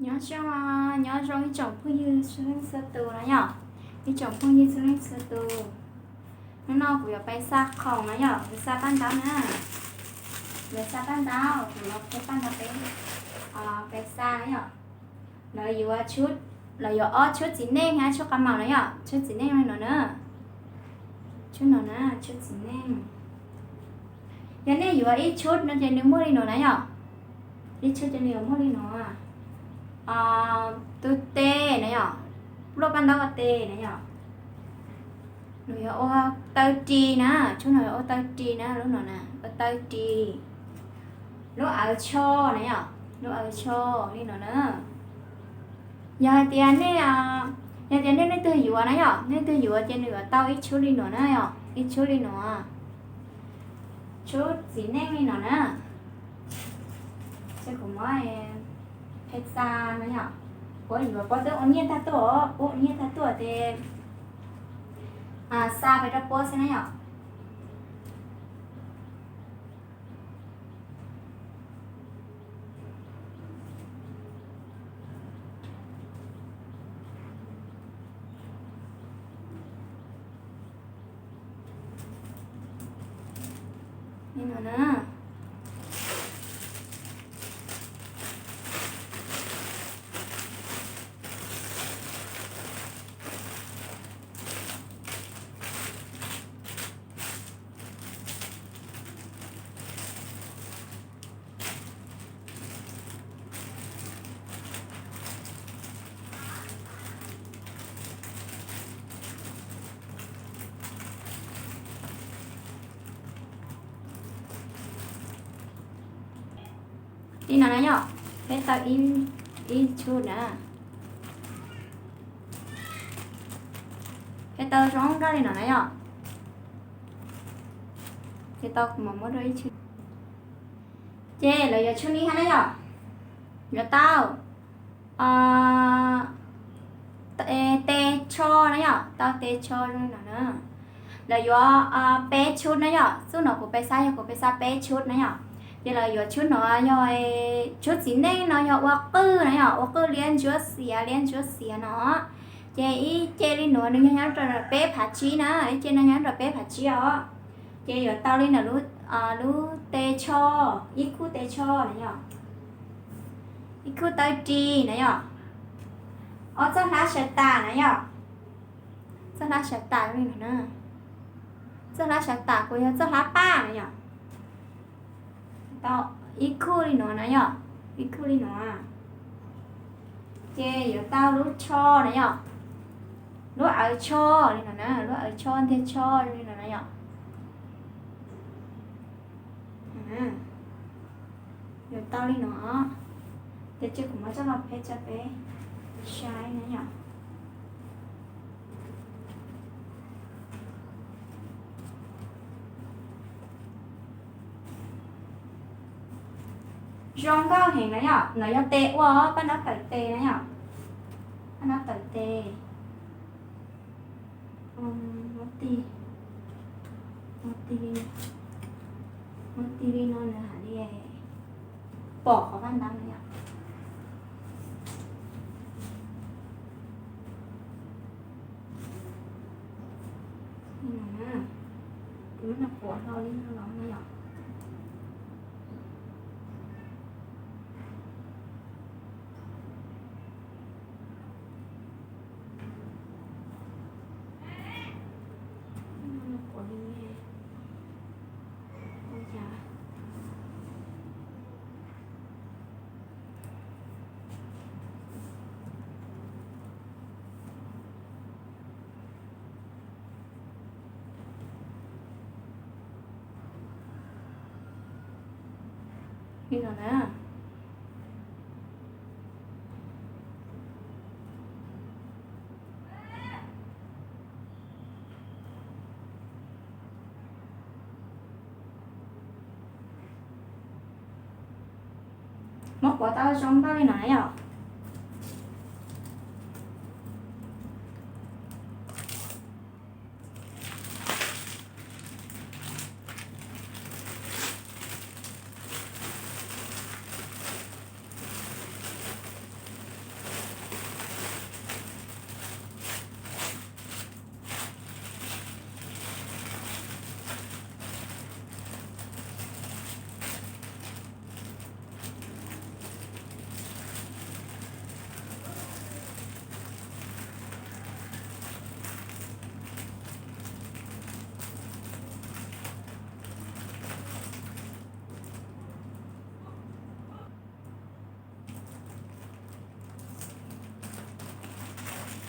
Nyob zoo, nyob zoo ib tsoom phooj ywg txhua leej txhua tus na yom. Ib tsoom phooj ywg txhua leej txhua tus, hnub no kuv yuav pais xa khoom na yom, kuv xa paj ntaub na. Yuav xa paj ntaub, kuv los peb paj ntaub peb, pais xa na yom. Lawv yuav, lawv yuav ob tshub txiv neej hab tshub qas maum na yom, tshub txiv neej li no na. Tshub no na, tshub txiv neej. Yog nej yuav ib tshub no ces nws muaj li no na yom. Ib tshub ces nws yuav muaj li no, tus tes na yom, luaj paj ntaub ua tes na yom. Nws yuav ua taw ris na, tshub no yuav ua taw ris na, lub no na, ua taw ris. Lub awv tsho na yom, lub awv tsho li no na. Yog hais tias nej, yog tias nej leej twg yuav na yom, leej twg yuav ces nws yuav tau ib tshub li no na yom, ib tshub li no. Tshub txiv neej li no na. Ces kuv muab peb xa na yom. Puab yuav, puab twb ua nyiaj tag tuaj, puab ua nyiaj tag tuaj ces xa peb rau puab xwb na yom. Li no na. Li no na yom, peb tau ib tshub na. Peb tau zoo nkauj li no na yom. Ces tau kuv mam muab rau ib tshub. Ces lawv yuav tshub ni hab na yom. Yuav tau tes tsho na yom, tau tes tsho zoo li no na. Lawv yuav peb tshub na yom, txuj no kuv pais xa yog kuv pais xa peb tshub na yom. Ces lawv yuav tshub no yog tshub txiv neej no yog ua qwj na yom, ua qwj liab ntsuab xiav, liab ntsuab xiav no. Ces ib ce li no nws yog nyob rau peb phav tsib na, ib ce no nyob rau peb phav tsib os. Ces yuav tau li ntawm lub tes tsho, ib khub tes tsho na yom, ib khub taw ris na yom, ob txoj hlab sawv tas na yom, txoj hlab sawv tas li no na, txoj hlab sawv tas kuj yog txoj hlab paj na yom. Tau ib khub li no na yom, ib khub li no. Ces yuav tau lub tsho na yom, lub awv tsho li no na, lub awv tsho ntiag tsho li no na yom. Yuav tau li no. Ces kuv muab coj los peb rau peb saib na yom. Zoo nkauj heev na yom, no yog tes ua, paj ntaub tawm tes na yom, paj ntaub tawm tes. Muab tig, muab tig li, muab tig li no nws hais li pom qhov paj ntaub na yom. Li no na, kuv muab nws quav hlo li no los na yom. Li no na. Muab quav tau zoo nkauj li no na yom.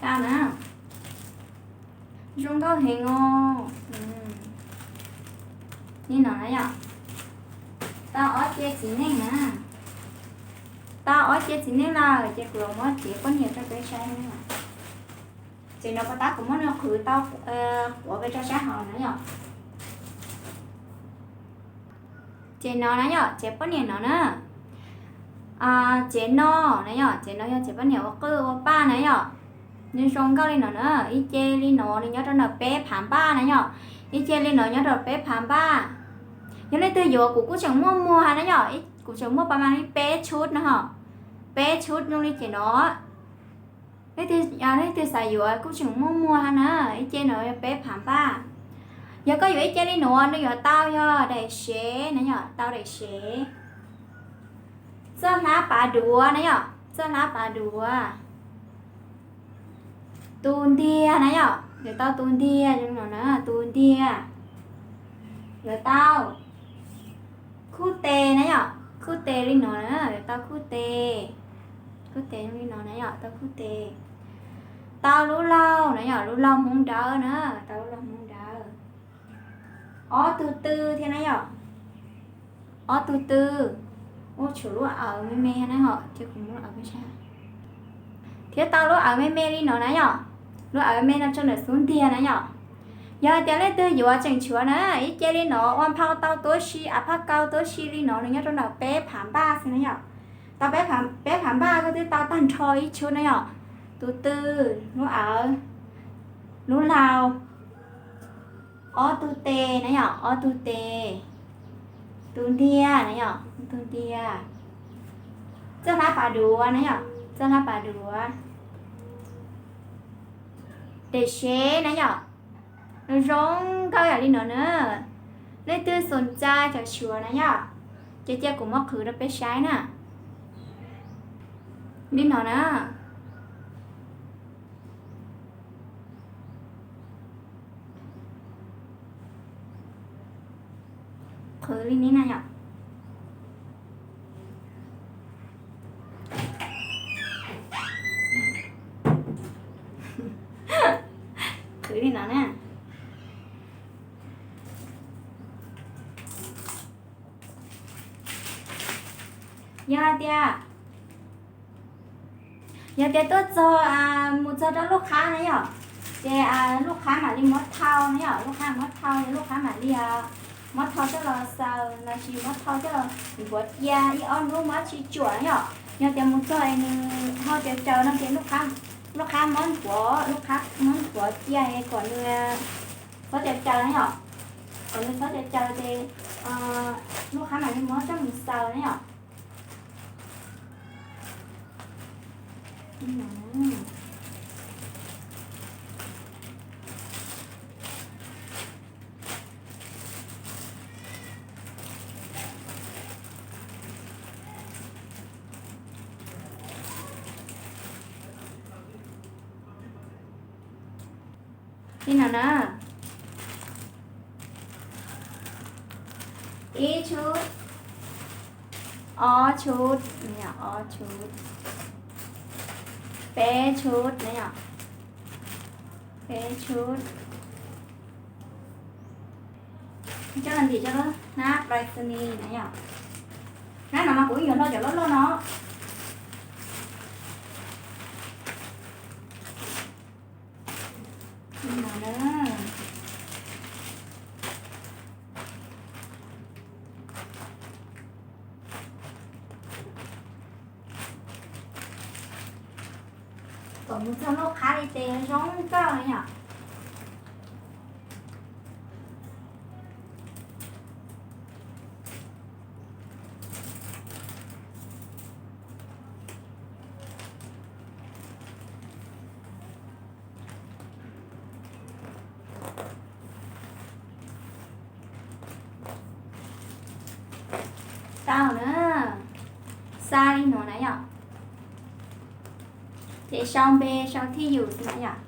Tau na. Zoo nkauj heev os. Li no na yom. Tau ob ce txiv neej na. Tau ob ce txiv neej lawm ces kuv los muab cev poj niam rau peb saib na. Ces no puas tab kuv muab nws qhwv tau, quav pes rau sab hauv na yom. Ces no na yom, cev poj niam no na. Cev no na yom, cev no yog cev poj niam ua qwj ua paj na yom. Nws zoo nkauj li no na, ib ce li no nws nyob rau ntawm peb phav npaj na yom. Ib ce li no nyob rau peb phav npaj. Yog leej twg yuav kuv kuj tseem muaj muag na yom, kuv tseem muaj pas mas li peb tshub no ho. Peb tshub zoo li ces no. Leej twg xav yuav kuj tseem muaj muag na, ib ce no yog peb phav npaj. Yog koj yuav ib ce li no nws yuav tau yog daim sev na yom, tau daim sev. Txoj hlab pav duav na yom, txoj hlab pav duav. Tus ntiag na yom, yuav tau tus ntiag zoo no na, tus ntiag. Yuav tau khuj tes na yom, khuj tes li no na, yuav tau khuj tes. Khuj tes li no na yom, tau khuj tes. Tau lub laug na yom, lub laug Hmoob Dawb na, tau lub laug Hmoob Dawb. Ob tug tw thiab na yom. Ob tug tw, ua tshuav lub awv me me na ho, ces kuv muab lub awv peb saib. Thiab tau lub awv me me li no na yom. Lub awv me no tso ntawm xub ntiag na yom. Yog hais tias leej twg yuav tseem tshuav na, ib ce li no ua phau tau tuab si, av phaj kau tuab si li no nws nyob rau ntawm peb phav npaj xwb na yom. Tau peb phav npaj koj twb tau tag nrho ib tshub na yom. Tus tw, lub awv, lub laug, ob tug tes na yom, ob tug tes, tus ntiag na yom, tus ntiag, txoj hlab pav duav na yom, txoj hlab pav duav, daim sev na yom. Nws zoo nkauj yam li no na. Leej twg xom txai cov xyuas na yom, ces cia kuv muab qhwv rau peb saib na. Li no na. Qhwv li ni na yom. Qhwv li no na. Yog hais tias, yog tias tuaj txog, mus txog rau lub qhab na yom, ces lub qhab mam li muab thau na yom, lub qhab muab thau ces lub qhab mam li muab thau coj los xaws los sis muab thau coj los npuav cia ib ob hnub muab tsis tsuam na yom. Yog tias mus txog es nws ho caws caws no ces lub qhab muab npuav, lub qhab muab npuav cia kom nws txhob caws caws na yom. Kom nws txhob caws caws ces lub qhab mam li muab coj mus xaws na yom. Li no na. Ib tshub, ob tshub, ob tshub, peb tshub na yom, peb tshub. Coj los ntim rau lub hnab pais xus nis na yom. Hnab no mas kuv yeej yuav hlo cov loj loj no. Kom mus txog lub qhab li ces zoo nkauj na yom. Tau na, xa li no na yom. Ces sau npe sau thij yus xwb na yom.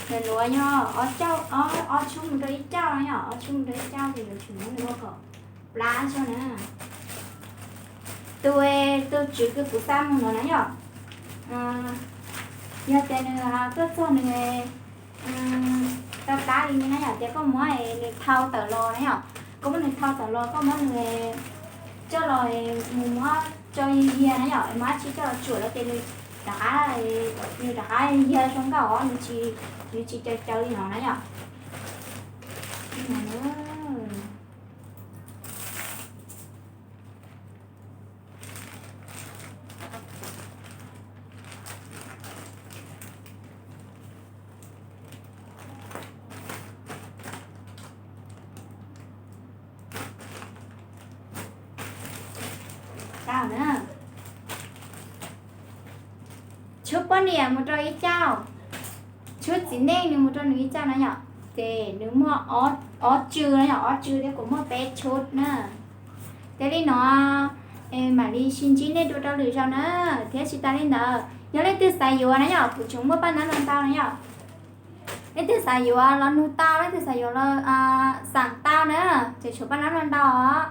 Ntawm nuav yog ob tshub mus rau ib cauj na yom, ob tshub mus rau ib cauj ces yuav tsum muab nws ua kom plab tso na. Tus, tus tswv kws kuv xa mus no na yom, yog tias nws tuaj txog nws tau tab li no na yom, tias koj muab nws thau tawm los na yom, koj muab nws thau tawm los, koj muab nws coj los mus muab tso yiag yiag na yom, muab dab tsi coj los tsuam los ces nws rov qab, nws rov qab yiag zoo nkauj os, nws tsis, nws tsis caws caws li no na yom. Tshuab poj niam mus rau ib cauj, tshuab txiv neej nws mus rau nws ib cauj na yom, ces nws muaj ob tsw na yom, ob tsw thiab kuv muaj peb tshuab na. Ces li no mam li sib ntsib nej dua rau lwm zaus na. Thiab tsis tas li ntawd yog leej twg xav yuav na yom, kuv tseem muaj paj nab no ntau na yom. Leej twg xav yuav los nug tau, leej twg xav yuav los xam tau na, tseem tshuav paj nab no ntau os.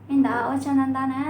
Li ntawd ua tsaug ntau ntau na.